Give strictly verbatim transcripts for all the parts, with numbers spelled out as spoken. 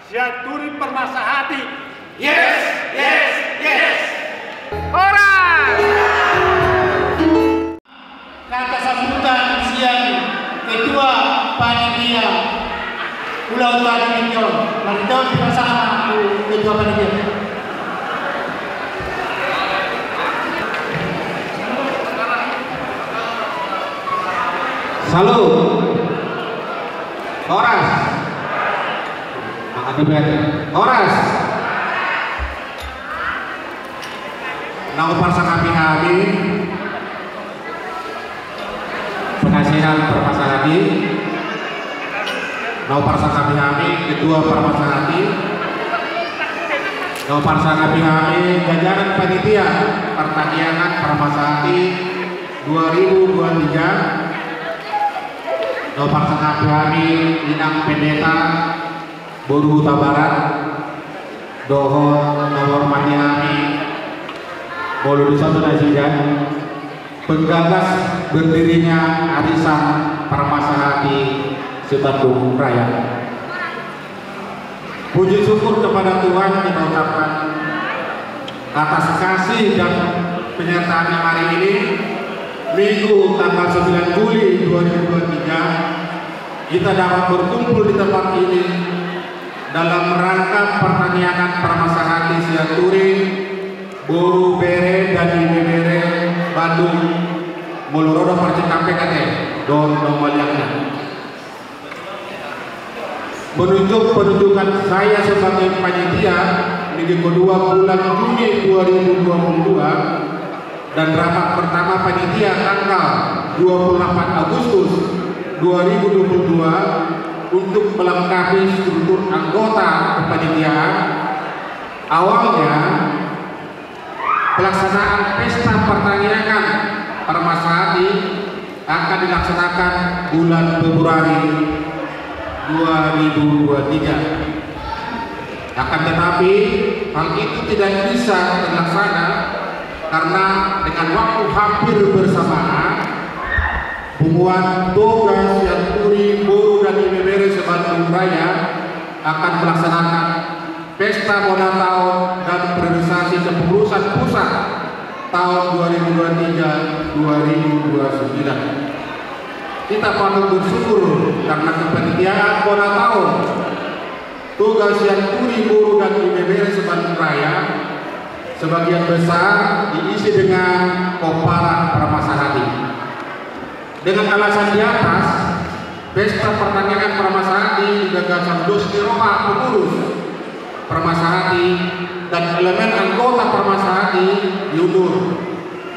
Sianturi Parmasahati. Yes, yes, yes. Horas. Kata sambutan sian Ketua Panitia Ulang Tahun Tingki on. Mari kita bersama Ketua Panitia. Salut. Horas. Horas. Na huparsangapi hami Penasehat Parmasahati, na huparsangapi hami Ketua Parmasahati, na huparsangapi hami jajaran panitia partangiangan Parmasahati dua ribu dua tiga, na huparsangapi hami Inang Pendeta boru Hutabarat, dohot na huhormati hami molo di son nasida penggagas berdirinya Arisan Parmasahati se-Bandung Raya. Puji syukur kepada Tuhan kita ucapkan atas kasih dan penyertaan-Nya hari ini, Minggu tanggal sembilan Juli dua ribu dua tiga, kita dapat berkumpul di tempat ini dalam rangka partangiangan Parmasahati Sianturi boru, bere dan ibebere Bandung, molo ro do parcik hape ate, dohot na mauliate. Menunjuk penunjukan saya sebagai panitia Minggu kedua bulan Juni dua ribu dua puluh dua, dan rapat pertama panitia tanggal dua puluh delapan Agustus dua ribu dua puluh dua untuk melengkapi struktur anggota kepanitiaan. Awalnya, pelaksanaan pesta partangiangan Parmasahati akan dilaksanakan bulan Februari dua ribu dua tiga. Akan tetapi, hal itu tidak bisa terlaksana karena dengan waktu hampir bersamaan, Punguan Toga Sianturi boru dan ibebere se-Bandung Raya akan melaksanakan pesta bona taon dan periodisasi kepengurusan pusat tahun dua ribu dua tiga dua ribu dua sembilan. Kita patut bersyukur karena kepanitiaan bona taon Toga Sianturi boru dan ibebere se-Bandung Raya sebagian besar diisi dengan pomparan Parmasahati. Dengan alasan di atas, pesta partangiangan Parmasahati di bagasan dos ni roha pengurus Parmasahati dan elemen anggota Parmasahati diundur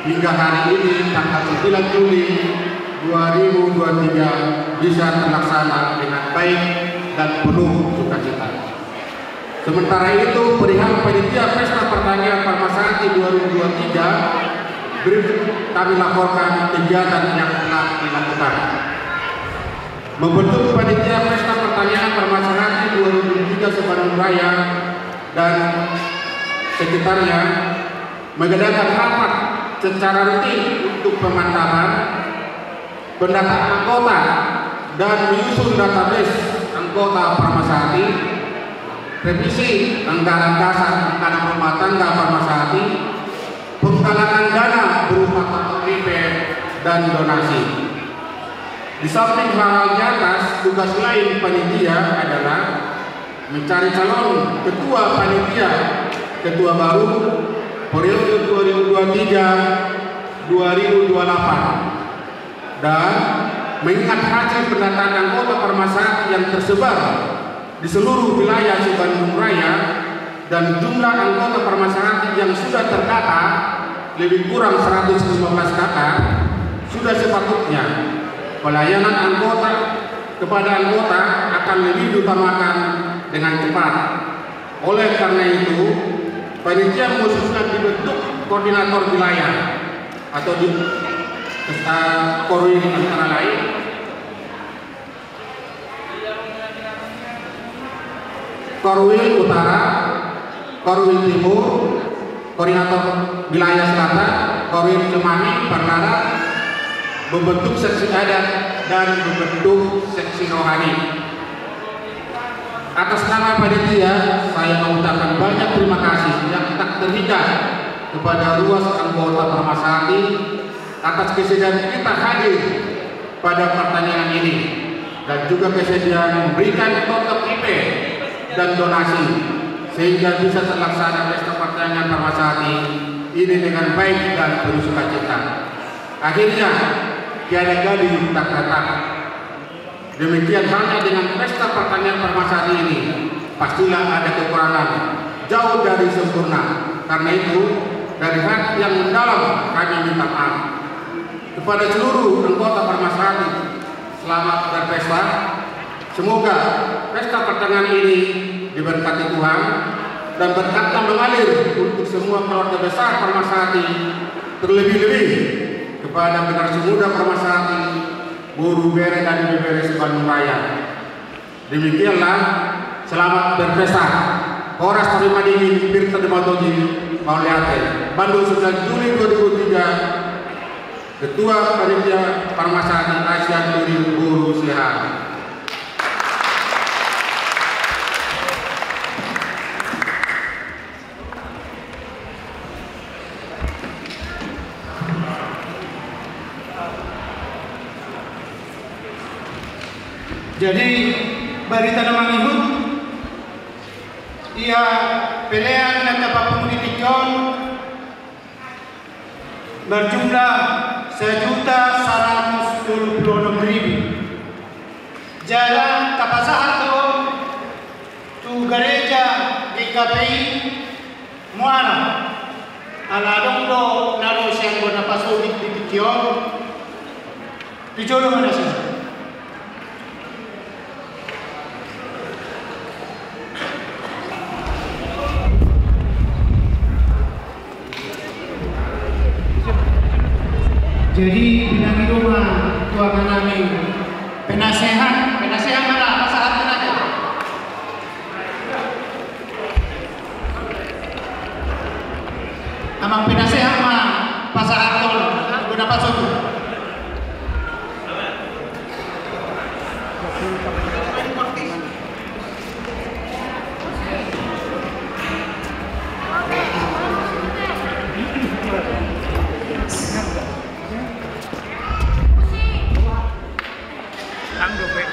hingga hari ini, tanggal sembilan Juli dua ribu dua tiga, bisa terlaksana dengan baik dan penuh sukacita. Sementara itu, perihal panitia pesta partangiangan Parmasahati dua ribu dua tiga, berikut kami laporkan kegiatan yang telah dilakukan. Membentuk panitia pesta partangiangan Parmasahati dua ribu dua tiga se-Bandung Raya dan sekitarnya mengadakan rapat secara rutin untuk pemantapan, pendataan anggota dan menyusun database anggota Parmasahati, revisi anggaran dasar anggaran rumah tangga Parmasahati, penggalangan dana berupa tato P P dan donasi. Di samping hal-hal di atas, tugas lain panitia adalah mencari calon ketua panitia, ketua baru periode dua ribu dua tiga dua ribu dua delapan, dan mengingat hasil pendataan anggota Parmasahati yang tersebar di seluruh wilayah se-Bandung Raya dan jumlah anggota Parmasahati yang sudah terdata lebih kurang seratus lima belas kakak, sudah sepatutnya pelayanan anggota kepada anggota akan lebih diutamakan dengan cepat. Oleh karena itu, panitia mengusulkan dibentuk koordinator wilayah atau di, eh, Korwil antara lain Korwil Utara, Korwil Timur, Koordinator Wilayah Selatan, Korwil Cimahi, Pardarat, membentuk seksi adat, dan membentuk seksi rohani. Atas nama panitia, saya mengucapkan banyak terima kasih yang tak terhingga kepada ruas anggota Parmasati atas kesediaan kita hadir pada pertandingan ini dan juga kesediaan memberikan kotak I P dan donasi sehingga bisa terlaksana pesta pertandingan Parmasati ini dengan baik dan penuh sukacita. Akhirnya, tiada gading tak retak. Demikian halnya dengan pesta pertanian Parmasati ini, pastilah ada kekurangan, jauh dari sempurna. Karena itu, dari hati yang mendalam kami minta maaf kepada seluruh anggota Parmasati. Selamat berpesta. Semoga pesta pertanian ini diberkati Tuhan dan berkatnya mengalir untuk semua keluarga besar Parmasati, terlebih-lebih kepada generasi muda Parmasati, boru, bere dan ibebere se-Bandung Raya. Demikianlah, selamat berpesta. Horas, tarima dingin, pir tadao ma tondi, mauliate. Bandung, sembilan Juli dua ribu tiga, Ketua Panitia Parmasati Asia Turi Boru Sehat. Jadi, barita na mangihut, ia pelean na tapapungu di tingki on berjumlah sejuta saratus tolu pulu onom ribu. Jala tapasahat do tu gareja G K P I Muara. Ala adong do na ro sian bona pasogit di tingki on. Tu jolo ma nasida. Jadi, pinangido ma tu amanami, penasehat, penasehat ma na pasahat tu na. Amang penasehat ma pasahathon bona pasogit. Sanggup, eh.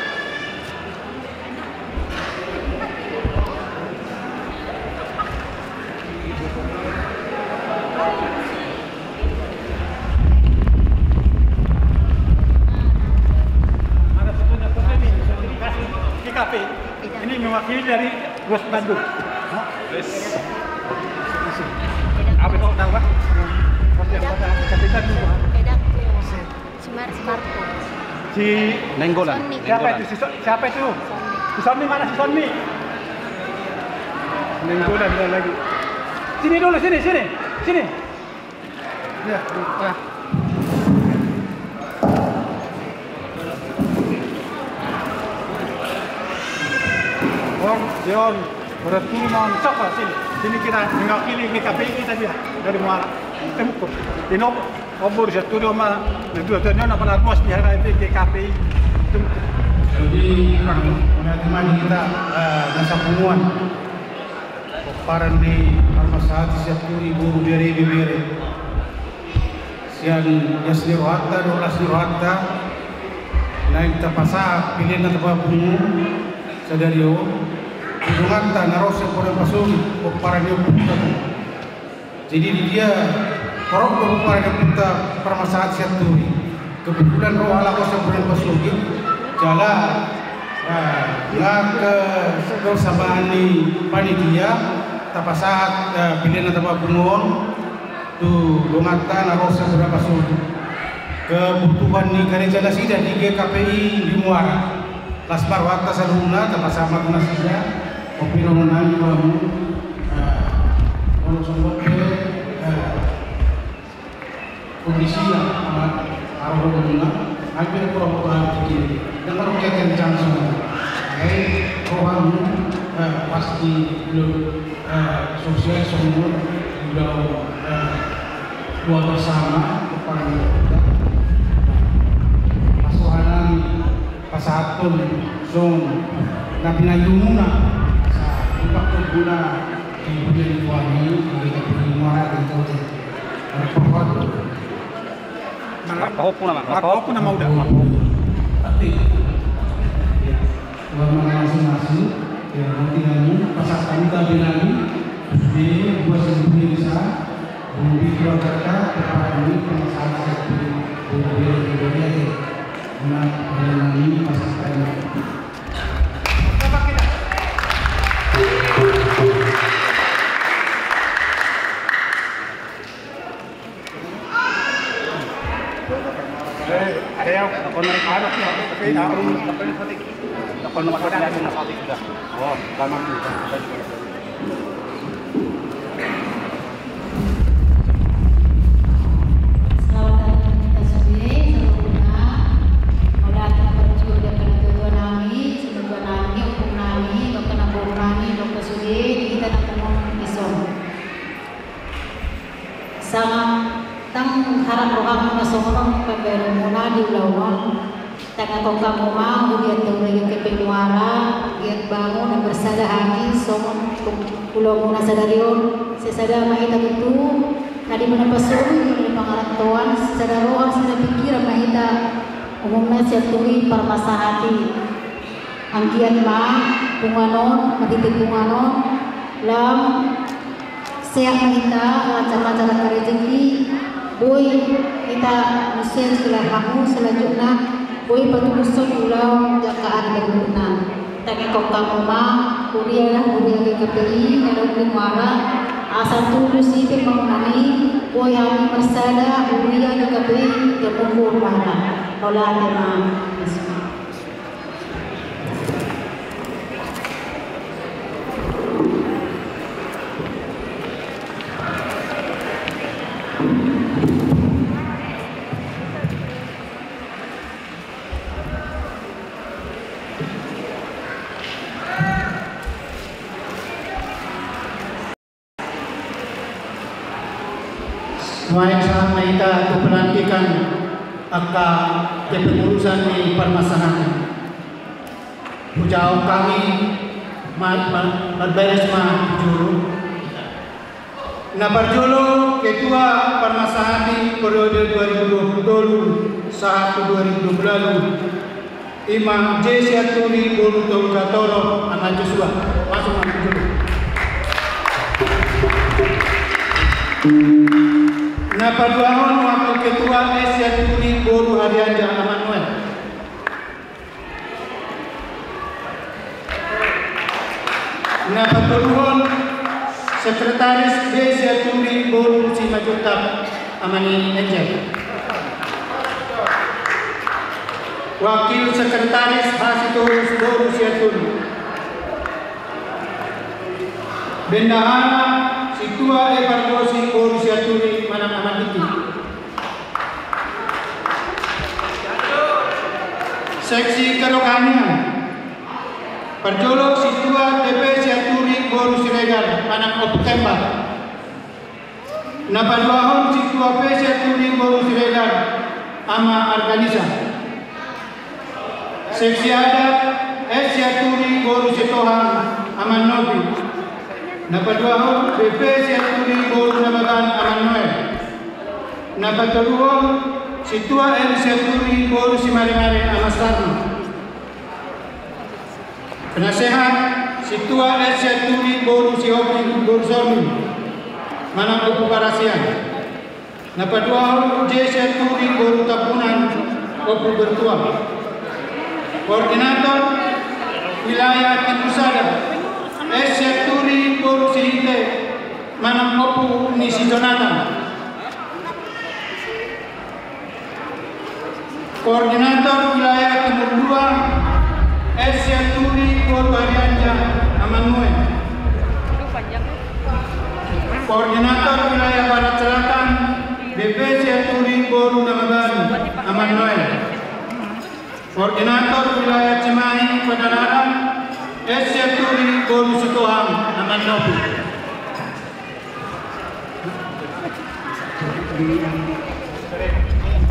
Mana fotonya, foto ini, kasih G K P. Ini mewakili dari Ruas Bandung. Hah? Apa itu, tahu, Pak? Foto yang kota, kota itu. Simarto. Simarto. Si Nainggolan. Sonni. Siapa itu? Si So-, siapa itu? Sonni. Si Sonni mana si Sonni? Nainggolan ada lagi. Sini dulu, sini, sini. Sini. Ya, ya. Om, Jon, berat dulu mau sok lah sini. Sini kita mewakili G K P I kita dia dari Muara. Tengok. Ini Om. Obor satu dia mah, na dua tahun dia na pala ruas di hara itu G K P I. Jadi, mari kita, eh, nasa punguan. Pomparan ni Parmasati, Sianturi, boru, bere, ibebere. Sian ias ni rohanta, dohot las ni rohanta. Naeng tapasahat pelean na tapapungu sadari on. Tu donganta na ro sian bona pasogit, pomparan ni ompunta. Jadi di dia, torop do pomparan ni ompunta Parmasati Sianturi. Kebetulan ro halak on sian bona pasogit, jala, eh, nga ke, kebersamaan ni panitia, tapasahat, eh, pelean na tapapungu on, tu donganta na ro sian bona pasogit. Kebutuhan ni gareja nasida di G K P I di Muara. Las ma rohanta saluhutna, tapasahat ma tu nasida, on pe dohonon nami tu hamu, eh, molo songon pe, eh, kondisina, eh, haroronmuna, hami pe dohonon tu hamu tu dia, ndang adong kekencang songon. Alai, rohamu, eh, pasti belum, eh, sukses songon, belum, eh, dua bersama, depan kita. Pasahathon songon Tapi na itu muna, sa, empat tu guna di bulan dua ini, di bulan muara di kota. Ada perbuatan. Marhopuna ma, marhopuna ma uda. Tapi, ya, uang mana masing-masing, ya, nanti kamu pasang kami tapi nanti, di buat sendiri bisa, di keluarga kita, tempat ini, pemasangan seperti, di, di, di, di, di, di, di, di, di, di, di, di, di, di, di, di, di, di, Selamat datang di kita sude, saluhutna. Mauliate ma parjolo di angka natuatua nami, simatua nami, ompung nami, dohot angka boru nami, dohot sude di hita na tumundalhon dison. Sanga ndang harap rohamuna songon on pambahenmuna di ulaon on. Tangiangkon hamu ma, huria Taula G K P I Muara, Giat Bangun, na marsada hami songon ulaonmuna sadari on, sai sada ma hita tutu, na di na pasolu, na di pangarantoan, sada roha, sada pingkiran ma hita, umumna sian Turi Parmasahati. Anggiat ma punguan on, marhite punguan on, lam sehat ma hita, lancar-lancar angka rejeki, boi hita muse jala hamu selanjutna, boi patubushon ulaon di angka ari berikutna. Tangiangkon hamu ma, huria, huria G K P I, na dong di Muara, asa tubu si pembangunan i, boi hami marsada, huria G K P I, di mungkul mana. Mauliate ma. Nuaeng sahat ma hita tu pelantikan angka kepengurusan ni parmasahati. Hujahaon hami ma-, ma-, marberes ma tu jolo. Na parjolo, ketua parmasahati periode dua ribu dua puluh tolu sahat tu dua ribu dua puluh ualu. Ima J Sianturi boru Tolu Jatoro, Ama Joshua. Masuk, Ama Joshua. Na paduahon, wakil ketua S Sianturi boru Harianja, Ama Noel. Na patoluhon, sekretaris B Sianturi boru Simanjuntak, Ama ni Angel. Wakil sekretaris H Sitorus boru Sianturi. Bendahara Situa Eparkosi boru Sianturi manang Ama Diki. Seksi kerohanian. Parjolo Situa T P Sianturi boru Siregar manang Ompu Tembar. Na paduahon Situa P Sianturi boru Siregar, Ama Arkanisa. Seksi adat S Sianturi boru Sitohang, Ama Novi. Na paduahon B P Sianturi boru Nababan, Ama Noel. Na patoluhon Situa R Sianturi boru Simaremare, Ama Sarno. Penasehat Situa S Sianturi boru Sihombing boru Sihombing manang Ompu Parasian. Na paduahon J Sianturi boru Tambunan, Ompu Bertuah. Koordinator wilayah Timur Sada S Sianturi boru Sihite manang Ompu ni si Jonatan. Koordinator wilayah Timur Dua S Sianturi boru Harianja, Ama Noel. Koordinator wilayah Barat Selatan B P Sianturi boru Nababan, Ama Noel. Koordinator wilayah Cimahi Padalarang S Sianturi boru Sitohang, Ama Novi.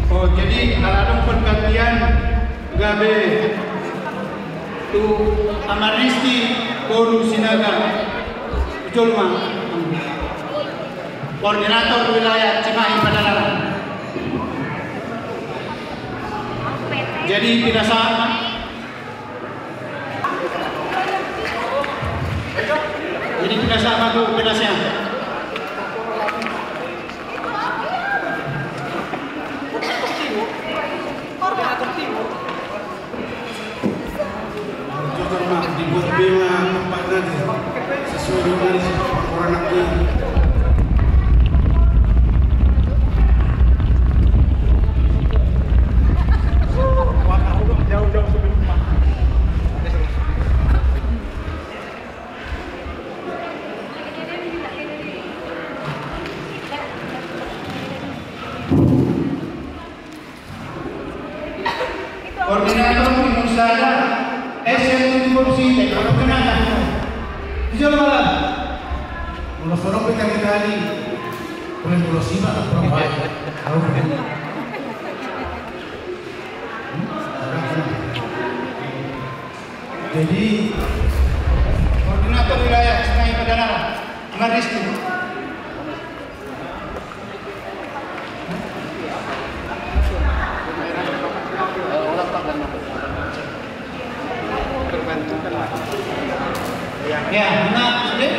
Oh, jadi ala adong pergantian gabe Amaristi Boru Sinaga, jolma. Koordinator wilayah Cimahi Padalarang. Jadi pinasahat ma. Jadi pinasahat ma tu pinasahat. Jujur ma, dibuat be ma tempatna di, sesuai dengan isi pengkoran aku. Jauh-jauh sebelum rumah. Koordinator tim usaha S N T Korupsi, Teknologi Naga. Di jalan malam. Ulos-ulos pe tadi-tadi. Boleh ulos sih, Pak. Kalau boleh. Jadi, koordinator wilayah Cimahi Padalarang, Amaristi. Ya, nah, sudah.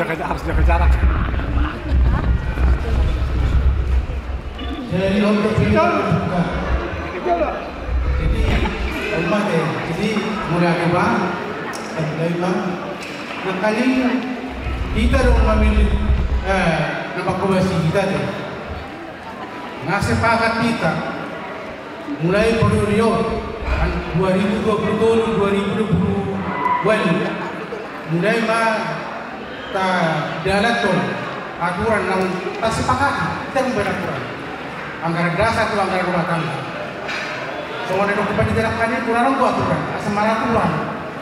Jaga, harus jaga jarak. Jadi, untuk kita buka. Jadi, hormat ya. Jadi, mulai ake, Bang. Mulai, Bang. Nah, kali ini kita dong memilih, eh, nama komisi kita deh. Nah, sepakat kita. Mulai periode on, an-, dua ribu dua puluh tolu, dua ribu dua puluh dua. Mulai ma ta dalan tu aturan naung tasepakati, hita mambaen aturan. Anggaran dasar tu anggaran rumah tangga. Songon na didok panitia nangkin i, kurang tu aturan, asa maraturan.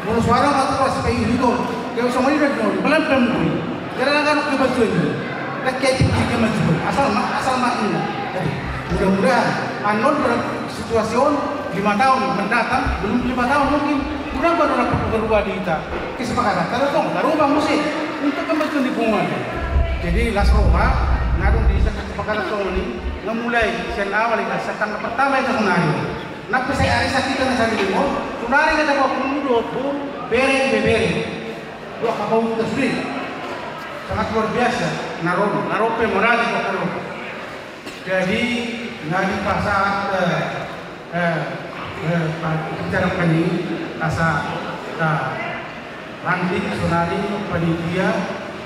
Molo so adong aturan sipaihuthon, jala songon i do di on, malam-malam do i. Jala nunga adong kemajuan i. Nunga adong kemajuan. Asal ma, asal ma inna. Jadi, mudah-mudahan, annon dalam situasi on, lima tahun mendatang, belum lima tahun mungkin, mudah-mudahan adong perburuan di hita. Kesepakatan, taruh tong, taruh bang musik, untuk kemajuan lingkungan. Jadi, las roha, na adong di kesepakatan tong ini, nga mulai sian awal, ita, sian tanggal pertama ita sonari. Nang pe sai ari sakit na sari limo, sonari nga dapat puluh dua puluh, bere, bebere. Dua kapau kita sudah. Sangat luar biasa. Na ro, na ro pe modal di kapau. Jadi, na dipasahat, eh, eh, eh, pa-, bicara kami, asa, ta-, Ranting sonari panitia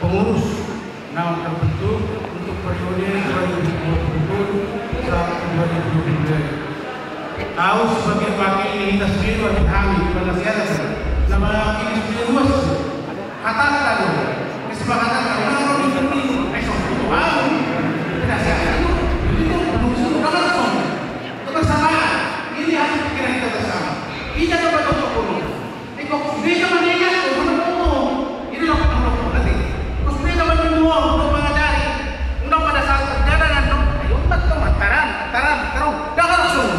pengurus naung terbentuk untuk periode dua ribu dua puluh satu dua ribu dua puluh dua. Au sebagai wakil ni hita sude, hami, penasihat, na mewakili sude ruas. Hatana tadi, kesepakatan, eh, so, itu au. Penasihat itu, itu pengurus itu, kan, langsung. Kebersamaan. Ini harus pikiran kita bersama. Ini adalah bentuk pengurus. Iko sude na manengas, iko na manengas. Ini na manengas, nanti. Iko sude na manengas, iko mangajari. Unang pada saat terjadi, ayo, empat teman, taran, taran, taran. Dah langsung.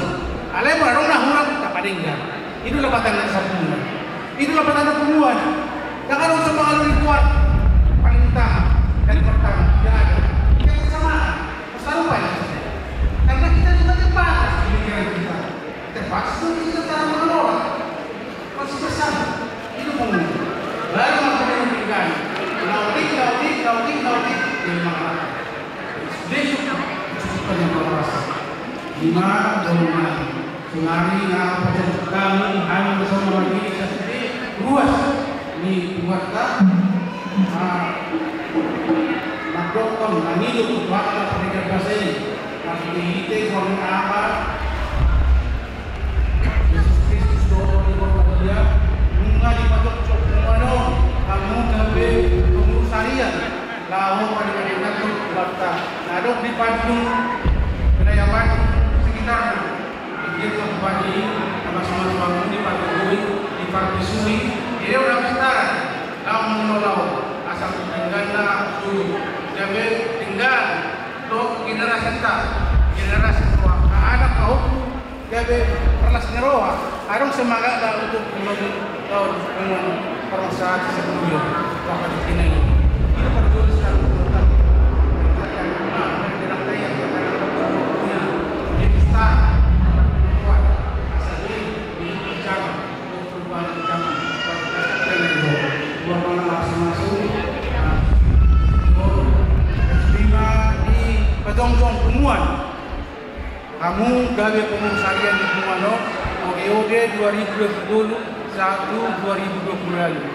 Alai molo adong na hurang, tapadenggan. Itu lapatan na sambungan. Itu lapatan na pungguan. Dah langsung mengalami kuat. Paling utama, dari pertama, tidak ada. Yang sama, masa lupa ya. Karena kita juga terbatas pemikiran kita. Terpaksa kita cara mengelola. Masih bersama. Itu pun. Baru makan yang pinggan. Nautik, nautik, nautik, nautik. Jadi makan. Besok. Besok kan yang berasa. Lima, dua, lima. Sonari na pajan kamu, hami bersama lagi, ruas. Ni Tuhanta, ah, mandokkon, mangido tu Tuhanta pardenggan basa i, marhite-hite Tuhan ni Ama, Jesus Kristus dohot Tondi Porbadia, nunga dipatoktok punguan on, hamu gabe pengurus harian, laho padengadengani Tuhanta, na adong di Bandung, wilayah Bandung, sekitarna. Di dia Tuhan i, na masumasu hamu dipatogoi, diparbisui, di dia udah besar, laho mangulahon, asa dengganna suhut, gabe denggan, tu generasinta, generasi tua, anak kau, gabe parlas ni roha, adong semangatna untuk membangun, eh, membangun parmasahat di Sakurio, bahkan di sini. Ini perjuangan sekarang untuk Hamu gabe pengurus harian di punguan on, periode dua ribu dua puluh tolu sahat tu dua ribu dua puluh lima.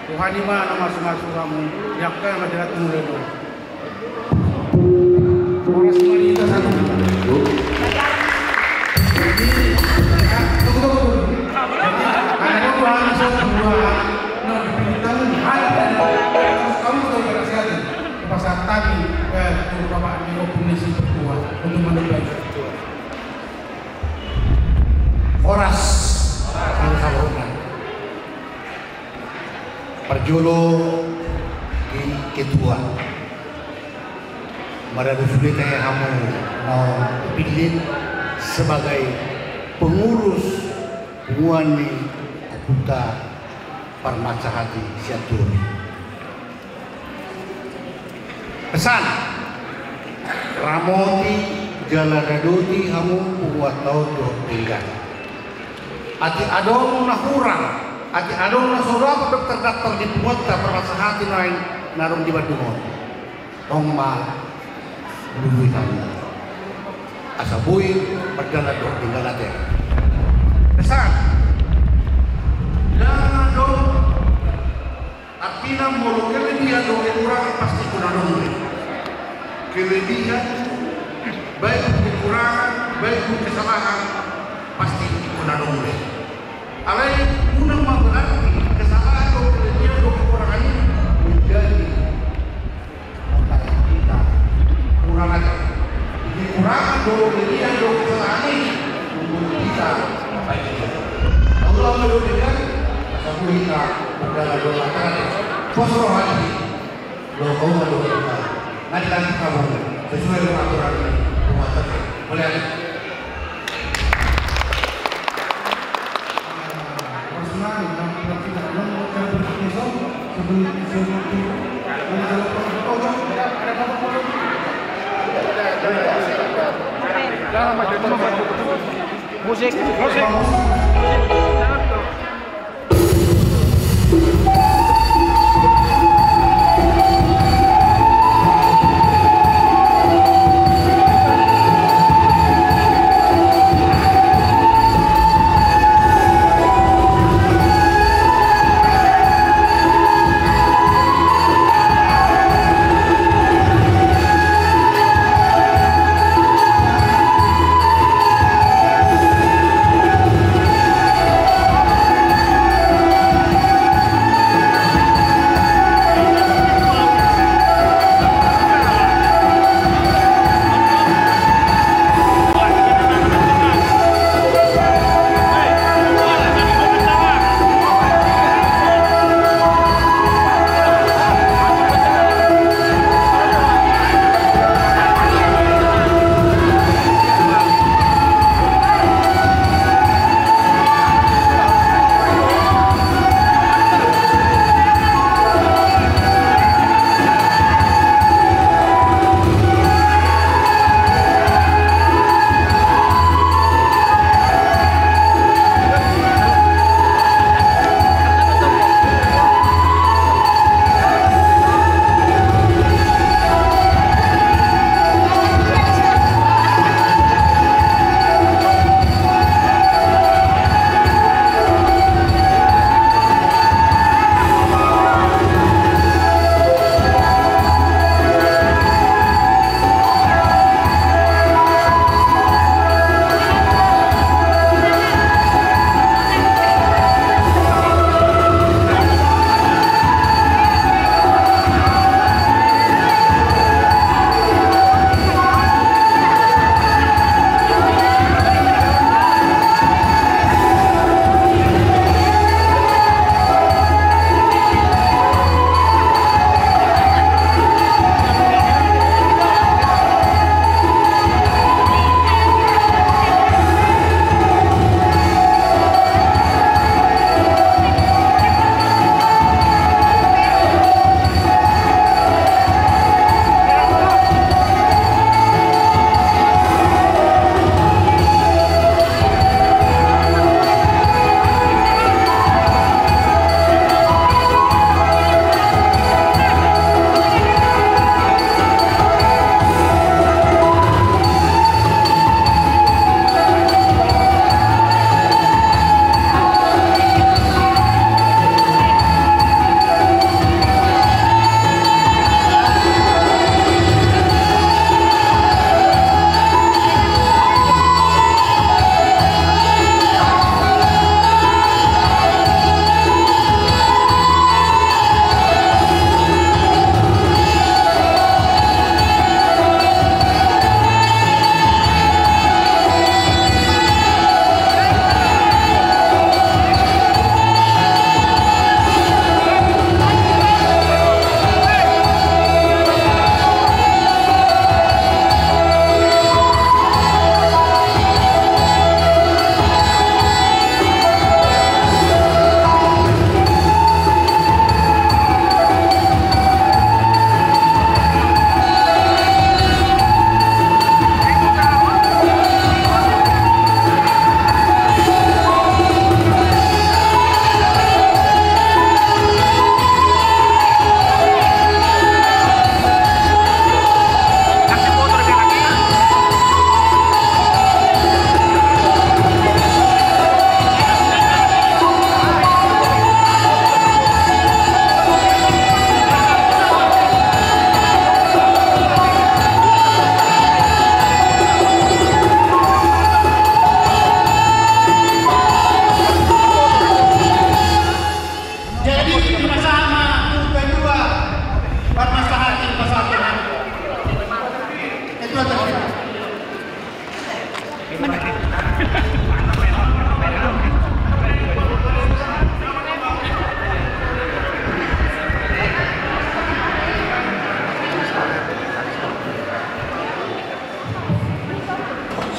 Tuhan i ma na masumasu hamu, i angka na manghatai hamu. Horas ma di hita saluhut. Jadi, ah, tunggu, tunggu, tunggu. Jadi, ada dua hal, satu, dua hal. Nah, di pilihan hal, harus kamu tahu berhasil. Pasahat hami, eh, tu Bapak di Komisi Pertua untuk menilai. Horas. Horas. Parjolo di ketua. Maradu sude tahe hamu na hupillit sebagai pengurus punguan ni ompunta Parmasahat i Sianturi. Pesan. Ramoti jala radoti hamu punguanta on dohot denggan. Atik adong na hurang, atik adong na so dapot dohot terdaftar di punguanta Parmasahat i nuaeng na adong di Bandung on, tong ma lului hamu. Asa boi mardalan dohot denggan ate. Pesan. Ndang adong. Artina molo kelebihan dohot kekurangan pasti ingkon adong be. Kelebihan, baik kekurangan, baik kesalahan, pasti ingkon adong be. Alai unang ma berarti kesalahan dohot kelebihan dohot kekurangan i menjadi pembahasan hita. Kurang ajar. Kekurangan dohot kelebihan dohot kesalahan i membuat kita baik. Allah melebihkan, asa boi hita berdalan dohot ajar. Pos roha i. Dohot, dohot, dohot. Nanti, nanti kamu sesuai dengan aturan rumah tangga. Boleh? Musik. Musik.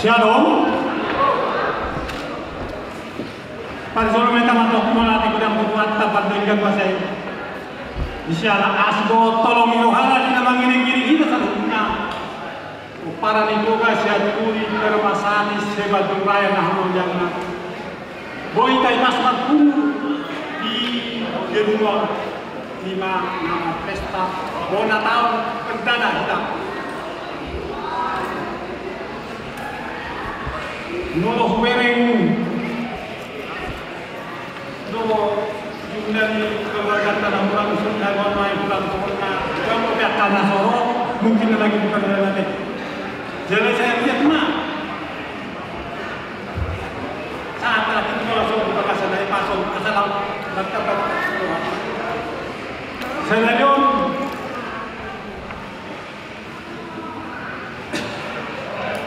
Shalom. Parjolo ma hita mandok mauliate godang tu Tuhanta pardenggan basa i. Siala asi do tolong ni rohana di na mangiring-iring hita saluhutna. Pomparan ni Toga Sianturi Permasari Sebadong Raya na hamulianna. Boi hita ipas marpungu di gedung on, i ma na marpesta bona taon perdana hita. Molo hubereng do jumlah ni keluarganta na hurang, songon na hurang, songon na hurang, pe angka na so ro mungkin na lagi bukan dalam hati. Jadi saya lihat ma. Saat lagi kalau so buka kasar dari pasong, asal lam, mantap, mantap. Saya lihat.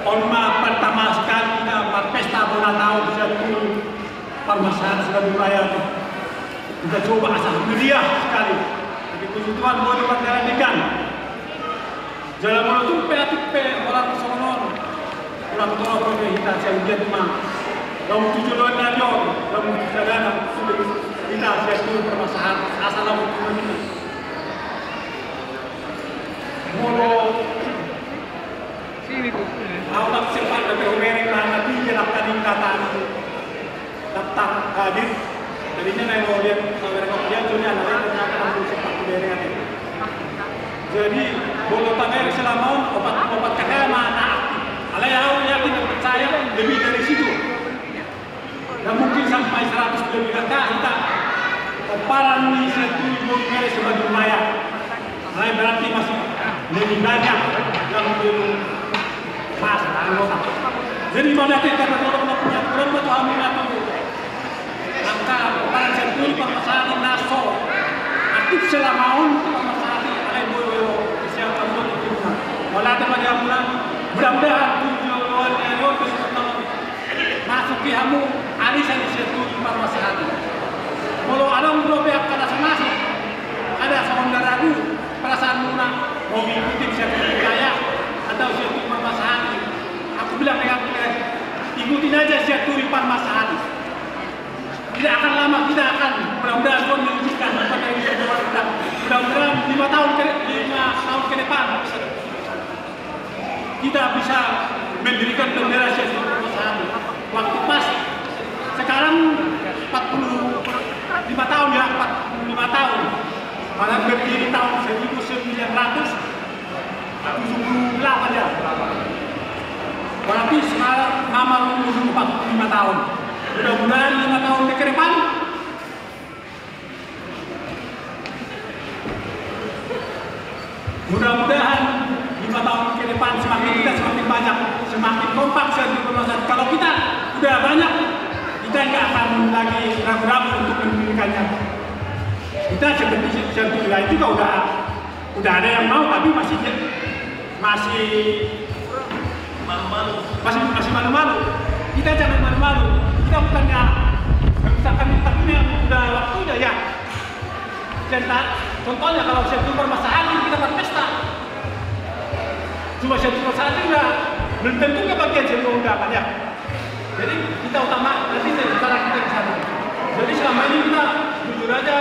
On ma pertama sekali hita marpesta bona taon Sianturi Parmasari Sebadong Raya. Hita coba asa meriah sekali. Tapi puji Tuhan, boi do mardalan denggan. Jala molo tung pe atik pe holan songon on, holan torop pe hita sian dia tu ma. Lamu tu joloan na lior, lamu tu sadana, hita Sianturi Parmasari, asa lamu tu ma. Molo au ndang sempat dope hubereng na, na tinggi na tadi kata daftar hadir. Tadinya na mau lihat, mau lihat, mau lihat, joni anak saya ternyata langsung sempat hubereng aja. Jadi, molo tabereng selama on, opat, opat K K ma na aktif. Alai au yakin dan percaya lebih dari situ. Dan mungkin sampai seratus lebih kakak kita. Pomparan ni Sianturi Boru Kere Sebadong Raya. Nah, berarti masih lebih banyak yang belum masuk anggota. Jadi pada kita berdoa punya kurang betul amin atau angka pomparan Sianturi Parmasari na so aktif selama on Parmasari alai boyo siapa untuk kita. Wala ada pada amulan, mudah-mudahan tujuan yang masuk di hamu, ari sani Sianturi Parmasari. Molo adong dope angka na so masuk, ada songon na ragu perasaanmuna, mau mengikuti Sianturi Raya atau Sianturi Parmasari. Aku bilang dengan tegas, ikutin aja Sianturi Parmasari. Tidak akan lama kita akan, mudah-mudahan Tuhan menunjukkan kepada kita, mudah-mudahan lima tahun ke, lima tahun ke depan, kita bisa mendirikan bendera Sianturi Parmasari. Waktu pas sekarang empat puluh lima tahun ya, empat puluh lima tahun. Karena berdiri tahun seribu sembilan ratus tujuh puluh delapan ya. Berarti sekarang nama umur empat puluh lima tahun. Mudah-mudahan lima tahun ke depan Mudah-mudahan lima tahun ke depan semakin kita semakin banyak, semakin kompak Sianturi Parmasari. Kalau kita udah banyak, kita nggak akan lagi ragu-ragu untuk mendirikannya. Kita seperti Sianturi lain juga udah udah ada yang mau, tapi masih masih masih masih malu-malu. Kita jangan malu-malu. Kita bukannya misalkan kita punya udah waktunya ya. Contoh, contohnya kalau Sianturi Parmasari kita berpesta. Cuma Sianturi Parmasari udah belum tentu kebagian semua undangan ya. Jadi kita utama nanti secara kita di sana. Jadi selama ini kita jujur aja.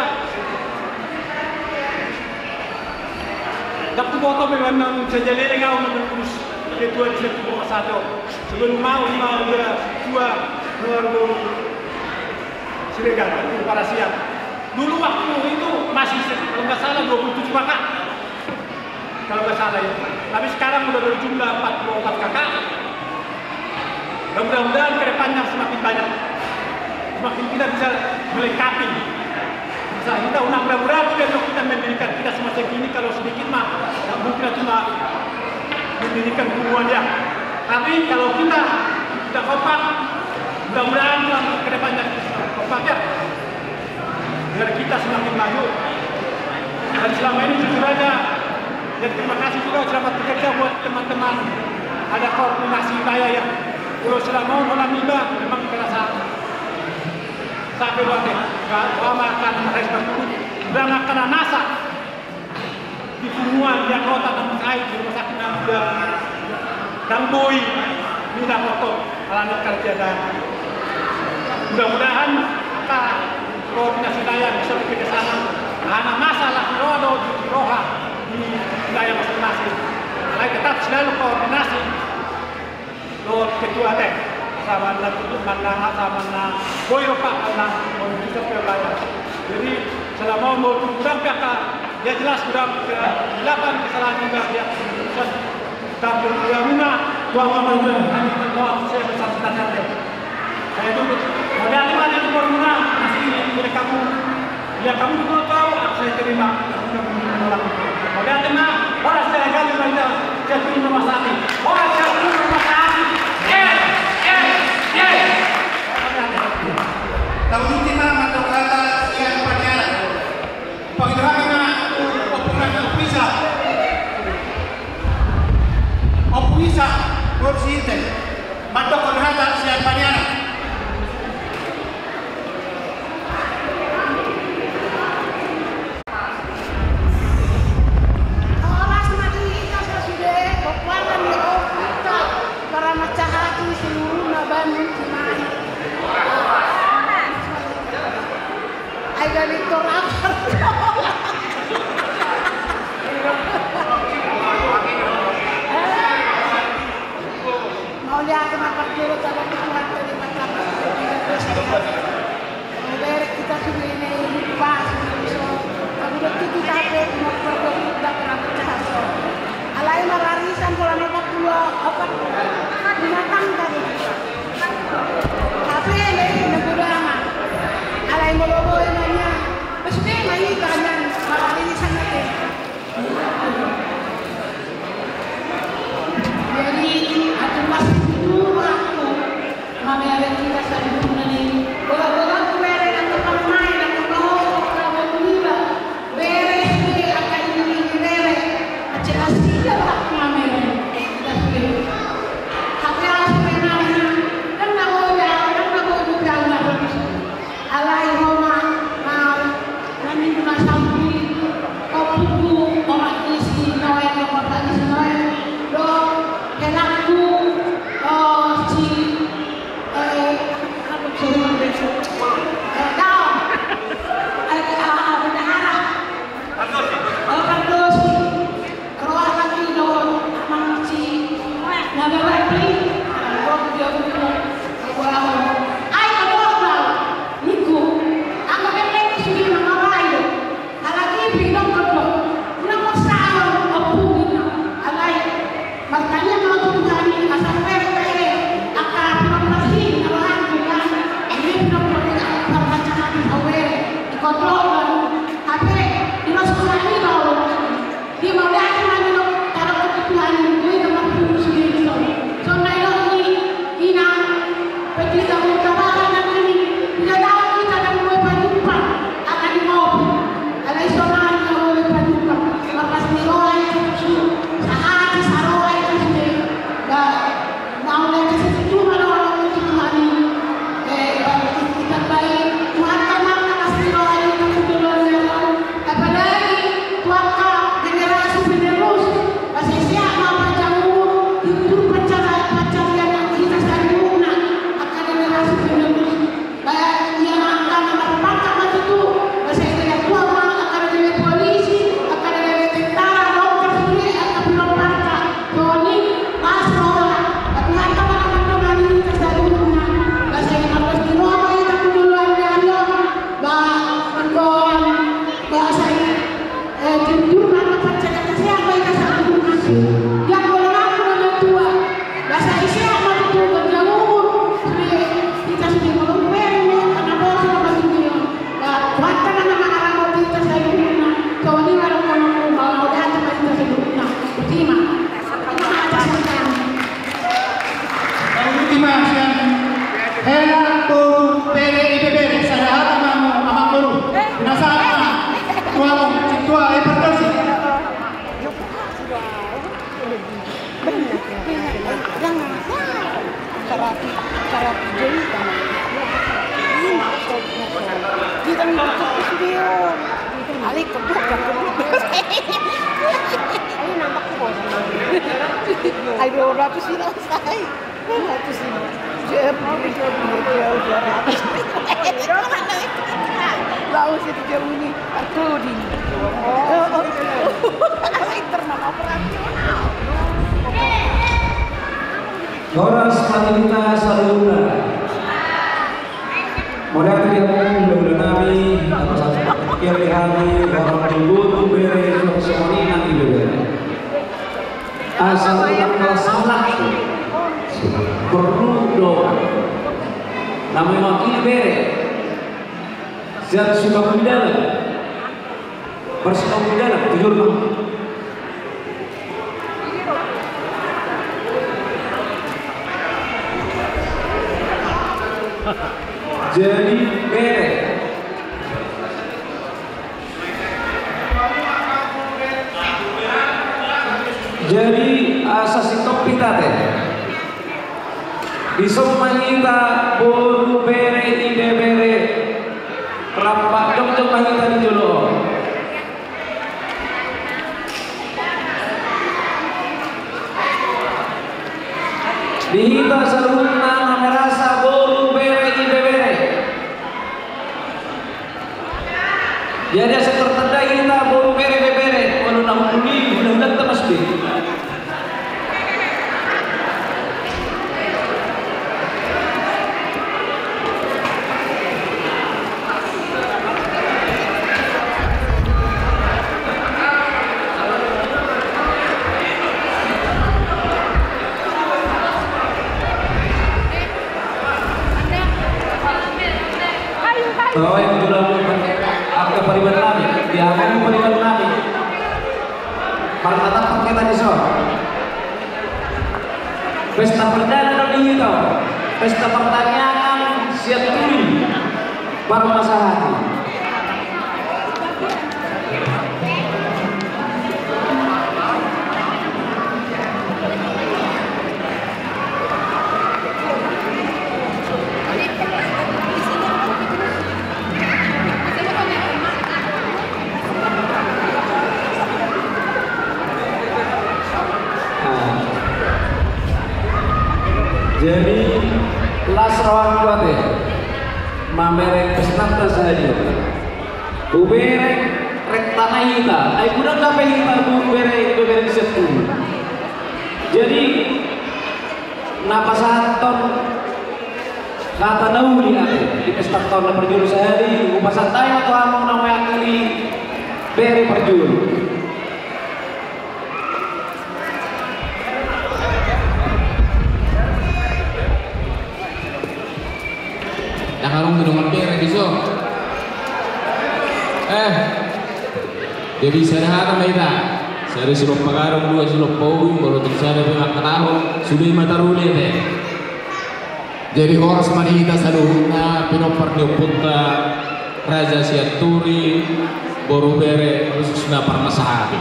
Waktu foto memang saya jadi ngau menurus ketua di Sianturi Parmasari. Sebelum mau lima udah dua dua dua Siregar, Parasian. Dulu waktu itu masih, kalau nggak salah, dua puluh tujuh kakak. Kalau nggak salah ya. Tapi sekarang udah berjumlah empat puluh empat kakak. Dan mudah-mudahan ke depannya semakin banyak. Semakin kita bisa melengkapi. Bisa kita unang ragu-ragu dan kita mendirikan kita semasa gini kalau sedikit mah. Nggak mungkin cuma mendirikan punguan ya. Tapi kalau kita, kita kompak, mudah-mudahan ke depannya kompak ya. Biar kita semakin maju. Dan selama ini jujur aja, dan terima kasih juga selamat bekerja buat teman-teman. Ada koordinasi saya ya. Kalau selama on holan iba memang terasa sampai banget. Gak lama akan respon turun. Udah nggak kena nasa. Di punguan, di anggota, dan saya di rumah sakit, dan boi. Mina motor alani kerja dan mudah-mudahan angka koordinasi daya bisa bekerja sama. Karena masalah roda di roha di wilayah masing-masing. Alai tetap selalu koordinasi dohot ketua te. Sama na tutup mana sama na boyo pak karena mau bisa wilayah. Jadi selama mau kurang P K ya jelas kurang ke delapan kesalahan juga dia keputusan. Tapi dia muna dua motor itu hanya mau saya bersatu tadi. Saya dulu. Kalau dia lima dia mau muna masih ini boleh kamu. Ya kamu juga tahu apa saya terima. Kamu juga mungkin menolak. Kalau dia terima, orang saya jadi banyak. Saya terima rumah sakit. Orang saya terima rumah sakit. Eh, eh, eh. Tahu itu mah mandok kata sian Paniaran. Pangidoan ma tu Ompu Isa. Ompu Isa, kursi te. Mandok hata sian Paniaran. Horas ma di hita sasude, gopangan ni Ompu Isa, para mancahati seluruhna Bandung Cimahi. Ai gabe torang. Mauliate ma parjolo tabo tu Tuhan tadi mantap. Berek kita sudah ini pas so. Kamu udah kita pe mau pergi kita perang pecah so. Alai mararisan pola nomor dua opat binatang tadi. Tapi ini negara alai molo boy nanya. Pasti mai tanya mararisan lagi. Jadi, aku masih dulu aku mamereng kita saluhutna ni. Bola-bola ku mereng angka pamain, angka pahompu, angka pemula. Beres be angka ini-ini mereng. Aceh Asia lah mamereng. Kita sudah. Tapi harus menang. Kan nggak boleh, kan nggak boleh. Alai ho ma, ah, na minggu na sampuli, ompuku, omak ni si Noel, dohot bapa ni si Noel, dohot helangku, oh, si, eh, apa, sorry, eh, Daon. Eh, ah, ah, bendahara. Oh, Kardosi. Roha lagi dohot amang si na berarti dohot dia buku. Ai adong do ningku angka bebek sudah mangarai do. Halak i pe idok do na masalah ompung i na alai. Martangiang ma tu Tuhan i asa pere pere angka pinopar i na rohangku kan. Ini pinopar i angka parpacaran i pawere i kodok baru. Hape di mas Tuhan i baru. Dia mau datang lagi lo, taruh kebutuhan gue sama pun sendiri so. So na ilo ni ina petita mutabara na ini. Dia tahu kita ada mulai pajupa akan di mobil. Alai so na ada mulai pajupa. Lepas ni roa itu su sahati saroa itu sendiri. Ba mau lagi situ cuma orang itu Tuhan ini. Eh, kita baik Tuhan kan akan kasih roa itu kebetulan. Apalagi tu angka generasi penerus, asa sehat ma panjang umur, timbul pancarian, pancarian nang hita saluhutna angka generasi penerus. Baik ia ma angka na marpangkat ma tutu, asa i na tua ma angka na gabe polisi, angka na gabe tentara, dokter sude angka pilot parta. Toni, pas roha, Tuhan tama na mandongani hita saluhutna, asa i na pas di roha ma hita tu joloan ni ari on, ba ingkon, ba asa i, eh, jujur ma na pancarian sehat ma hita saluhutna. Ia molo nangku na matua, ba asa i sehat ma tutu panjang umur, sude hita sude molo umur, karena bos na masude on. Ba, Tuhan tama na mangaramoti hita saluhutna, toni ma dohononku, mauliate ma hita saluhutna. Botima. Botima sian hela, boru, bere, ibebere, sada hata ma hamu amangboru. Pinasahat ma tu hamu sintua i partosi. Karapi, karapi jadi kan. Kita minta ke studio. Ali kebuk, kebuk. Ayo nampak ke bawah. Ayo dua ratus kilo saya. Lalu situ jauh ini, aku di. Internal operasional. Horas ma di hita saluhutna. Mauliate di hamu hulahula nami, atas partingkian ni hami, horas ma di boru, bere, suang songon i nang ibebere. Asa unang malas-malas. Porlu dohot na mewakili bere sian Sukabumi Dalam. Bersama Sukabumi Dalam, jujur, Bang. Jadi bere. Jadi, asa sintong hita, ate. Dison ma hita boru, bere, ibebere. Rap jongjong ma hita di jolo. Di hita saluhutna na merasa boru, bere, ibebere. Jadi asa tertanda hita boru, bere, ibebere, molo na hundul i, hulahulanta ma sude. Tahu yang gula angka pariban nami, di angka pariban nami. Martatap hita dison. Pesta perdana do di hita on. Pesta pertanian Sianturi Parmasahati. Jadi las rohangku, ate, mamereng pesta sadia. Hubereng rentana hita, ai godang dope hita boru, bere, ibebere di Sianturi. Jadi na pasahathon hata na uli, ate, di pesta on na parjolo sahali, hupasahat hami ma tu hamu na mewakili bere parjolo. Ndang adong be dongan bere dison. Eh, jadi sada hata ma hita. Sada silompa gadong, dua silompa ubi, molo tung sada pe mangkatahon, sude ma taruli, ate. Jadi horas ma di hita saluhutna pinompar ni ompunta Raja Sianturi, boru, bere, khususna Parmasahati.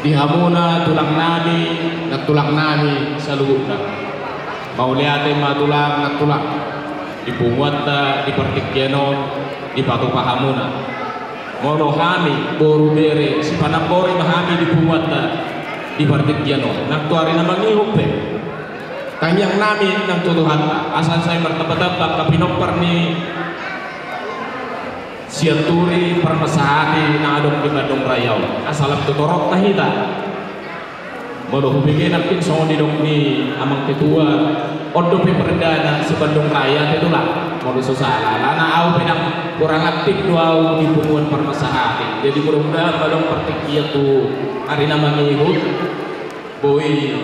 Di hamuna tulang nami, nang tulang nami saluhutna. Mauliate ma tulang, nang tulang, di punguanta di partingkian on dipatupa hamuna. Molo hami boru, bere, sipanambori ma hami di punguanta di partingkian on nang tu ari na mangihut pe. Tangiang nami nang tu Tuhanta asa sai martambatamba angka pinompar ni Sianturi Parmasahati na adong di Bandung Raya on, asa lam tu torop na hita. Molo hubege nangkin songon nidok ni amang ketua, on dope perdana se-Bandung Raya, ate, tulang. Molo so sala, alana au pe ndang kurang aktif do au di punguan Parmasahati. Jadi mudah-mudahan ma adong partingkian tu ari na mangihut, boi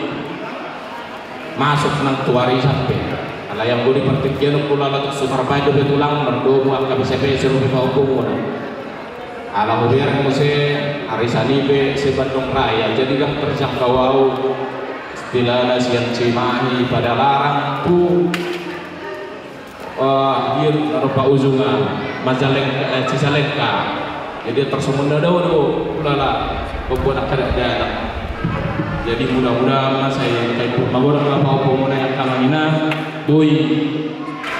masuk nang tu ari sampe. Alai anggo di partingkian on, hulala, tung so tarbaen dope tulang, mardomu angka pese-pese dope pahompumuna. Ala hubereng muse, ari Sani pe se-Bandung Raya, jadi ndang terjangkau au. Istilahna sian Cimahi, Padalarang tu, eh, dia na dompak ujung, ah, Majaleng-, eh, Cicalengka. Jadi tarsongon na dao do, hulala, pembuat angka dakdanak. Jadi mudah-mudahan ma sai, sai magodang ma pahompumuna i, angka amang inang, boi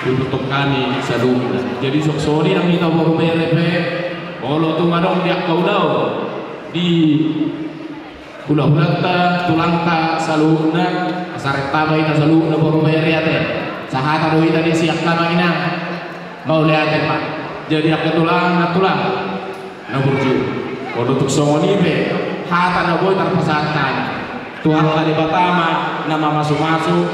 diuduthon hami saluhutna. Jadi songon i nang hita boru, bere pe, molo tung adong di angka ulaon di Hulahulanta, tulangta saluhutna, asa rap tama hita saluhutna boru bere ate. Sahata do hita di sian hami na. Mauliate ma. Jadi angka tulang, na tulang na burju. Molo tung songon i pe hata na boi tarpasahat hami, Tuhanta Debata ma na mamasumasu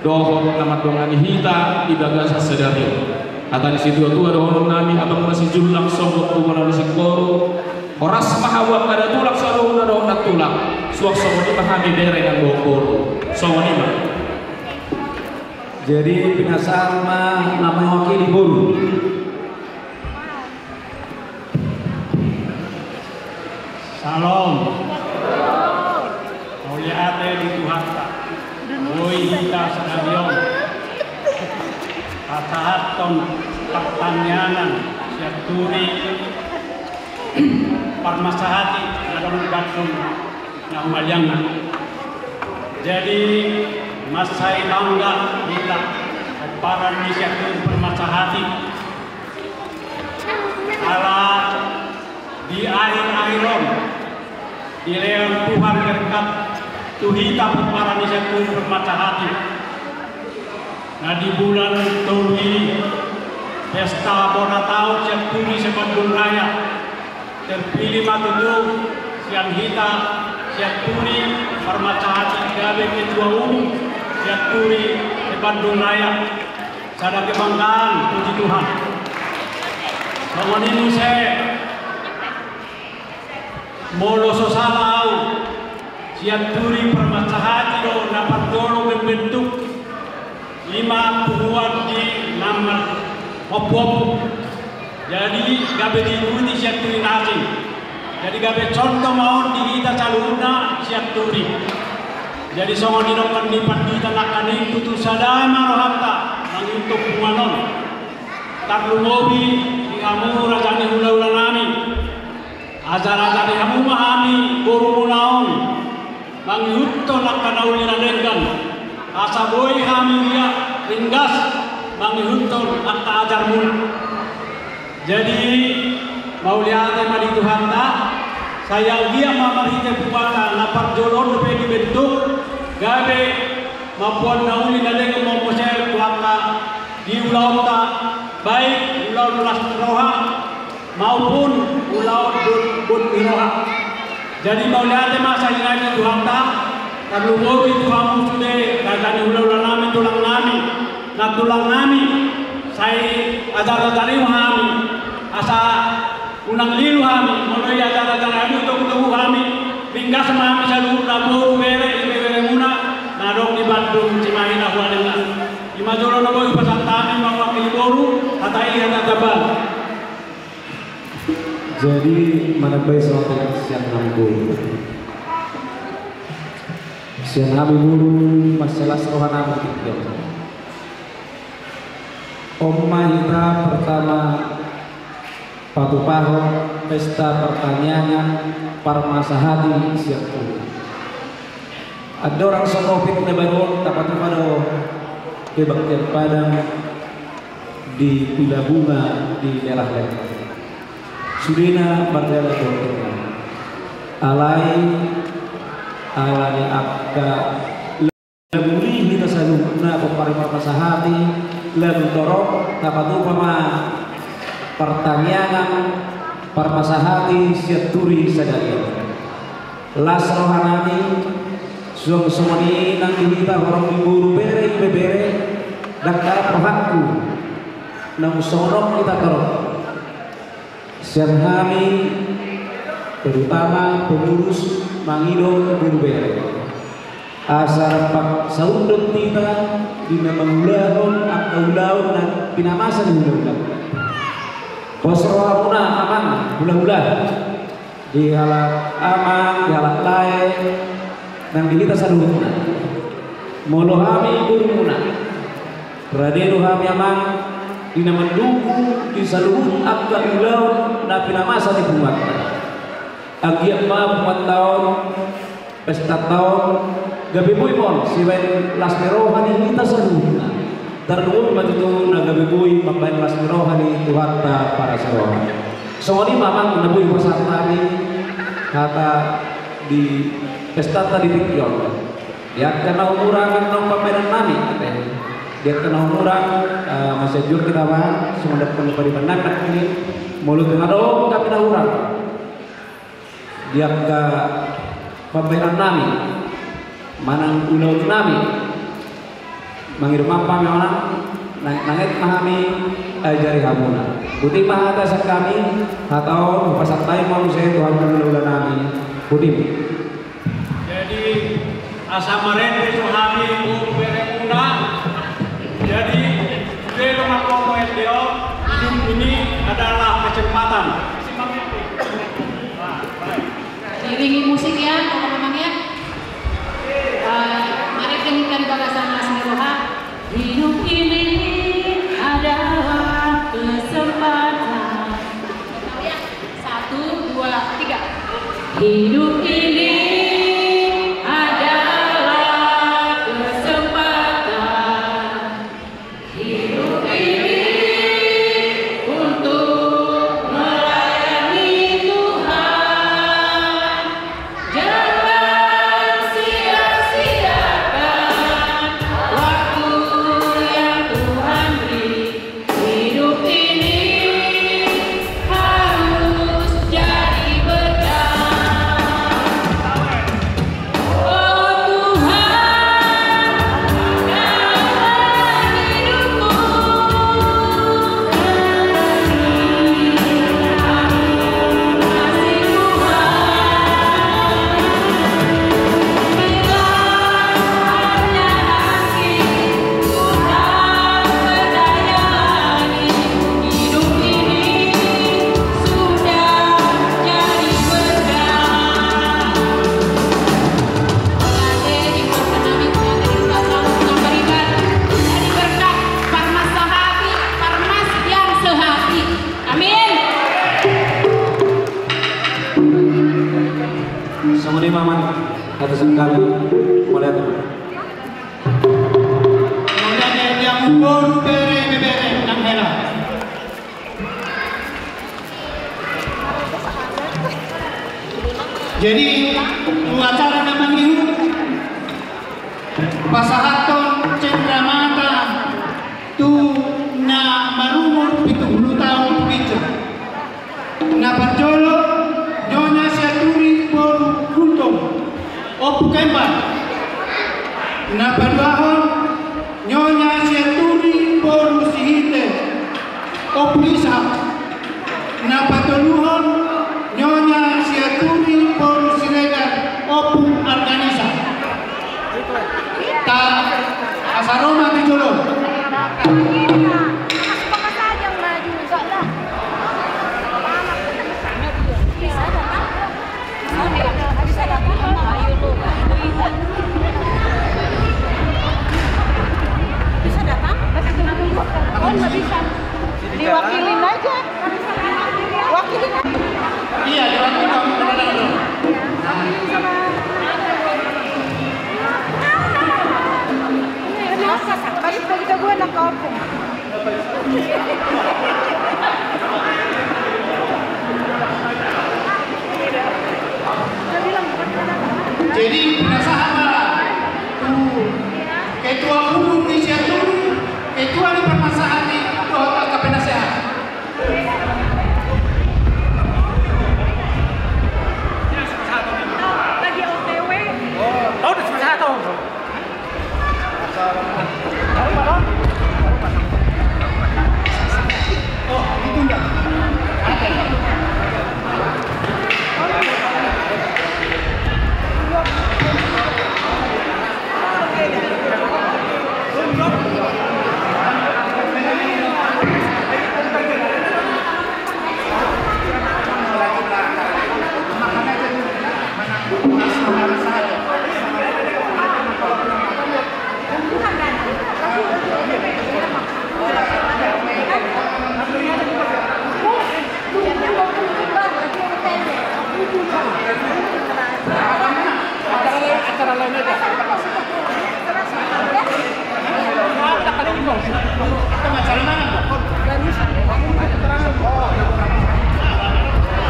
dohot na mandongani hita di bagasan sadari on. Hata ni situatua dohonon nami, abang ma sijullang sogot tu bona ni singkoru. Horas ma hamu angka da tulang saluhutna dohot na tulang. Suang songon i ma hami bere nang boru. Songon i ma. Jadi pinasahat ma na mewakili boru. Syalom. Mauliate di Tuhanta. Boi hita sadari on pasahathon partangiangan sian turi parmasahati na adong di Bandung na humaliangna. Jadi mansai bangga hita pomparan ni sian turi parmasahati. Ala di akhir-akhir on dilehon Tuhan berkat tu hita pomparan ni sian turi parmasahati. Na di bulan tolu i pesta bona taon sian turi se-Bandung Raya. Terpilih ma tutu sian hita sian turi parmasahati gabe ketua umum sian turi se-Bandung Raya. Sada kebanggaan, puji Tuhan. Songon i muse, molo so sala au, sian turi parmasahati do na parjolo membentuk. Ima punguan di nomor ompu-ompu. Jadi gabe diikuti sian turi na asing. Jadi gabe contoh ma on di hita saluhutna sian turi. Jadi songon nidok ni pandita nangkaning, tutu sada ma rohanta mangihuthon punguan on. Tarlumobi di hamu raja ni hula-hula nami. Ajar-ajari hamu ma hami borumuna on mangihuthon angka na uli na denggan, asa boi hami anggiat ringgas mangihuthon angka ajarmuna. Jadi mauliate ma di Tuhanta, sai anggiat ma marhite punguanta na parjolo on dope dibentuk, gabe mamboan na uli na denggan ma muse tu angka di ulaonta, baik ulaon las ni roha maupun ulaon bot, bot ni roha. Jadi mauliate ma sai nai di Tuhanta, tarlumobi tu hamu sude raja ni hula-hula nami, tulang nami, nantulang nami, sai ajar-ajari ma hami, asa unang lilu hami, molo i ajar-ajari hami, togu-togu hami, ringgas ma hami saluhutna boru bere, ibeberemuna na adong di Bandung Cimahi na huadengan. Ima jolo na boi pasahat hami mewakili boru, hata i hata tamba. Jadi manambai saotik sian hami boru. Sian hami boru, mansai las roha nami. On ma hita pertama patupahon pesta partangiangan parmasahati sian turi. Andorang so covid na baru on, tapatupa do kebaktian Padang di Villa Bunga di daerah Lembang. Sudena mardalan dohot. Alai ala ni angka lagu ni hita saluhutna pomparan parmasahati, lagu torop, tapatupa ma partangiangan parmasahati sian turi sadari on. Las roha nami, suang songon i nang di hita horong ni boru bere, ibebere, ndang rap rohangku naung songon on hita torop. Sian hami, terutama pengurus, mangido tu boru bere asa rap saundot hita di na mangulahon angka ulaon na pinamasa ni hulahula. Pos rohamuna amang hulahula, di halak amang, di halak lae, nang di hita saluhutna. Molo hami borumuna, rade do hami amang di na mandukung di saluhut angka ulaon na pinamasa ni punguanta. Anggiat ma punguanta on, pestanta on, gabe boi ma on sibaen las ni roha ni hita saluhutna. Tarlumobi ma tutu na gabe boi mambaen las ni roha ni Tuhanta parasi roha. Songon i ma amang na boi pasahat hami hata Di pestanta di tingki on, di angka na umurang, angka na pambahenan nami, di angka na umurang, eh, masianjur hita ma songon na pambahenan nami, molo tung adong hape na hurang di angka pambahenan nami manang ulaon nami, mangido maaf ma hami, nang, nang et ma hami ajari hamuna. Botima hata sian hami, hata on hupasahat hami ma muse tu hamu hulahula nami. Botima. Jadi asa marende do hami tu beremuna. Jadi, bere ma tu ende on, hidup ini adalah kesempatan. Iringi musik ya, kalau memang ya. Eh, mari kita di bagasan las ni roha. Hidup ini adalah kesempatan. Satu, dua, tiga. Hidup ini adalah kesempatan. Hidup ini untuk melayani Tuhan. Jangan sia-siakan waktu yang Tuhan beri. Hidup ini harus jadi berkat. Oh Tuhan, Amin. Songon i ma amang, hata sian hami, mauliate. Mauliate di hamu boru, bere, ibebere nang hela. Jadi tu acara na mangihut, pasahathon cendramata tu na marumur pitu pulu taon tu ginjang. Na parjolo, Nyonya Sianturi boru Gultom, Ompu Kembar. Na paduahon, Nyonya Sianturi boru Sihite, Ompu Ishak. Na patoluhon, Nyonya Sianturi boru Siregar, Ompu Arganisa. Ta, asa ro ma tu jolo. Bisa datang? Oh, nggak bisa. Diwakilin aja. Iya, iya, iya. Balik lagi ke gue, anak kampung. Jadi, penasaran lah. Tuh. Ketua umum di situ, ketua di permasalahan di dohot angka penasehat. Lagi O T W. Oh, udah selesai tuh.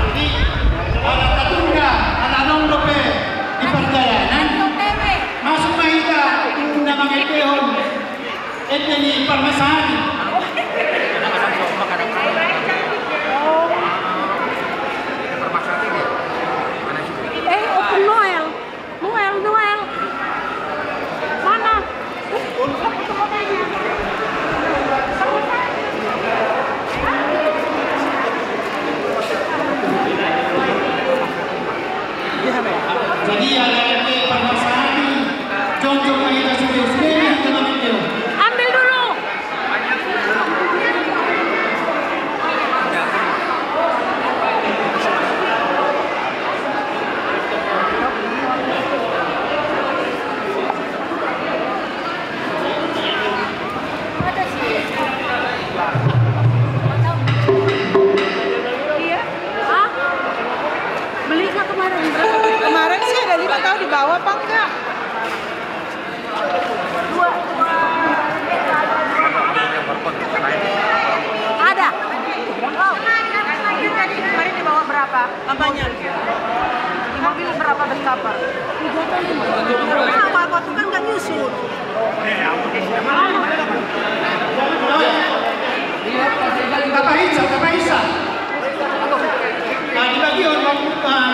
Jadi, ala tatunda, ala adong dope. Masuk ma hita tu na mangendehon ende ni parmasahati. Eh, open Noel. Noel, Noel. Mana? Jadi, ala ende parmasahati, jongjong ma hita sude, sude ma hita mangendehon. Ambil dulu. Iya. Hah? Beli nggak kemarin? Kemarin sih ada lima, tahu dibawa apa enggak? Dua, dua. Ada. Oh. Tadi kemarin dibawa berapa? Apanya? Di mobil berapa bersabar? Tiga atau lima? Nah, apa-apa tuh kan nggak nyusul. Tapahinsa, tapahinsa. Nah, dibagi on, Bang. Ah.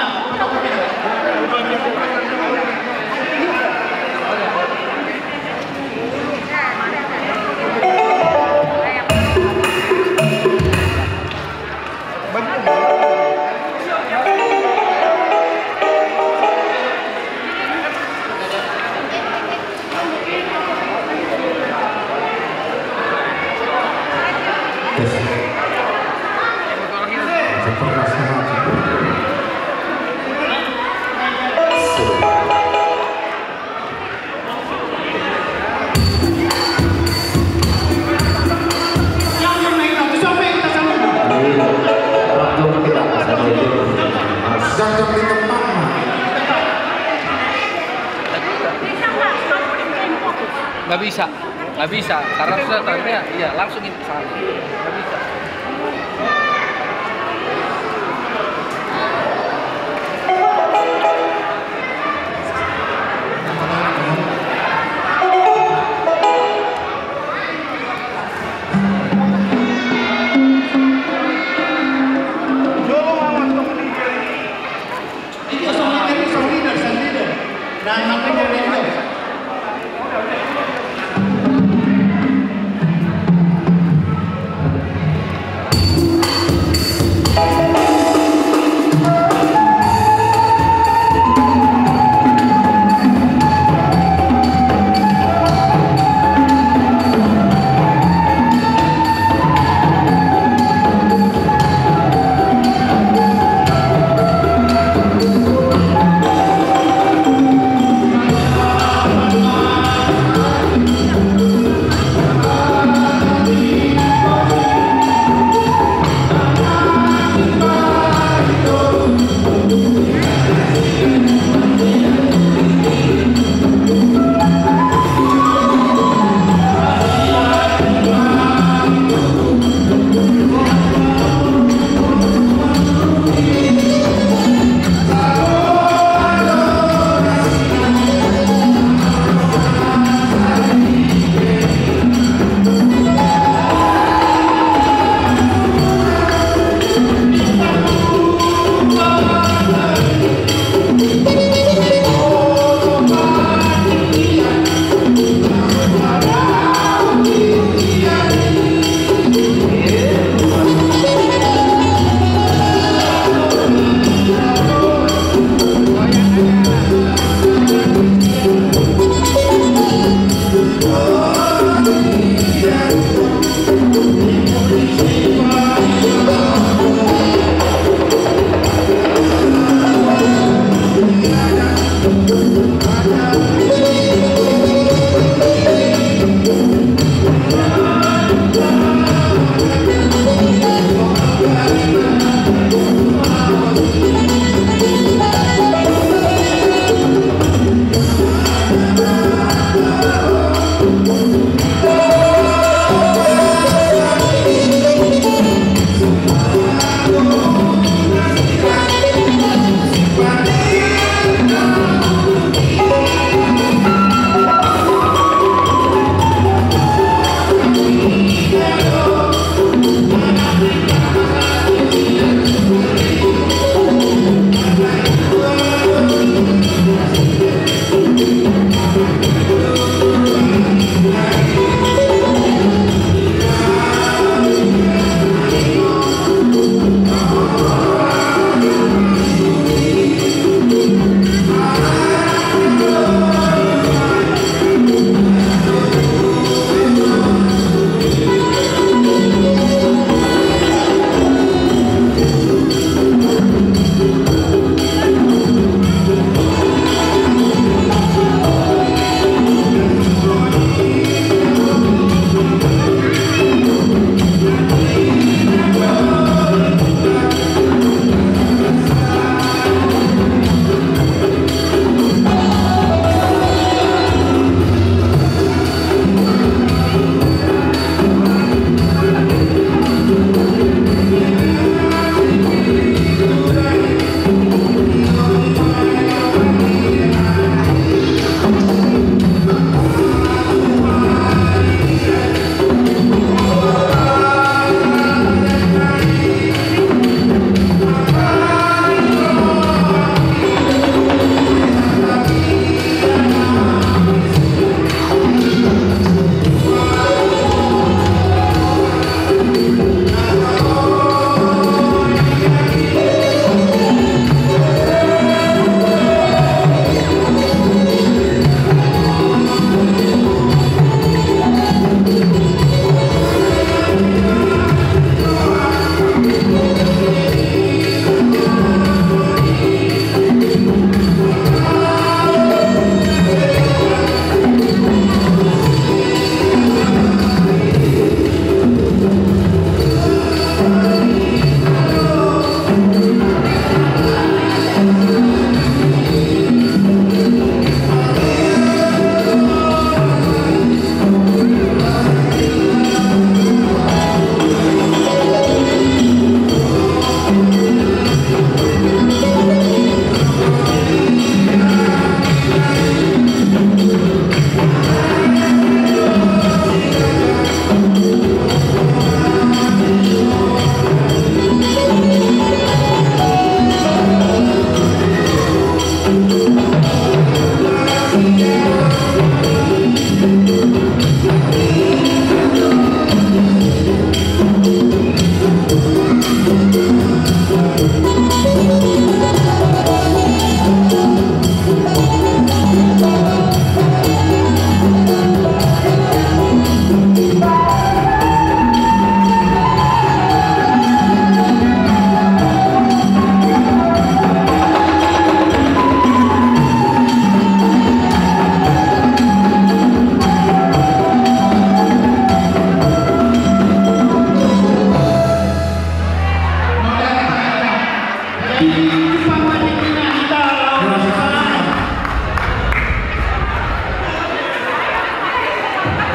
Nggak bisa, nggak bisa. Karena sudah tanya, iya, langsung ini ke sana. Nggak bisa.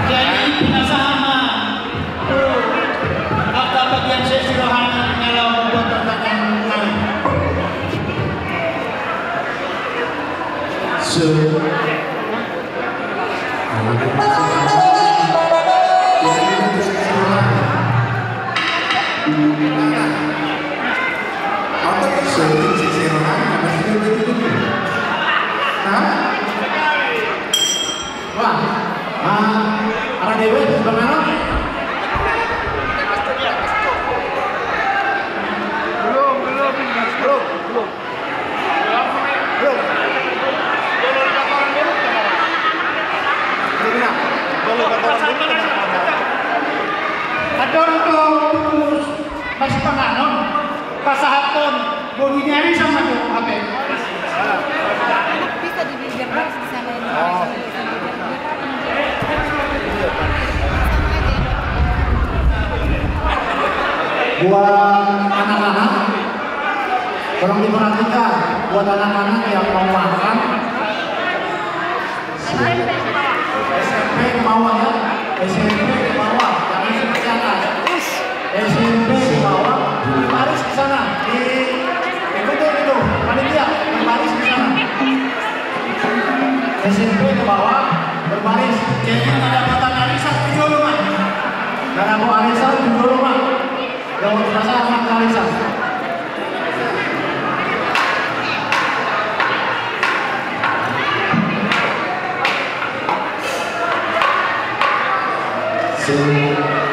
Jadi, pinasahat ma tu angka bagian sesi rohani na laho mambuat tantangan nai. So. Hah? Wah, ah, ada dewe di sebelah mana? Belum, belum, belum, belum. Adong do tutus masipanganon, pasahathon boru ni arisan ma tu hape. Bisa di biar baris di sana ini. Buat anak-anak, tolong diperhatikan, buat anak-anak yang mau makan, S M P ke bawah ya, S M P ke bawah, jangan seperti atas. S M P ke bawah, berbaris di sana, di, ikutin itu, panitia, berbaris di sana. S M P ke bawah, berbaris. Jadi, na dapotan arisan tu jolo ma. Na dapotan arisan tu jolo ma. Dapotan arisan. Sing.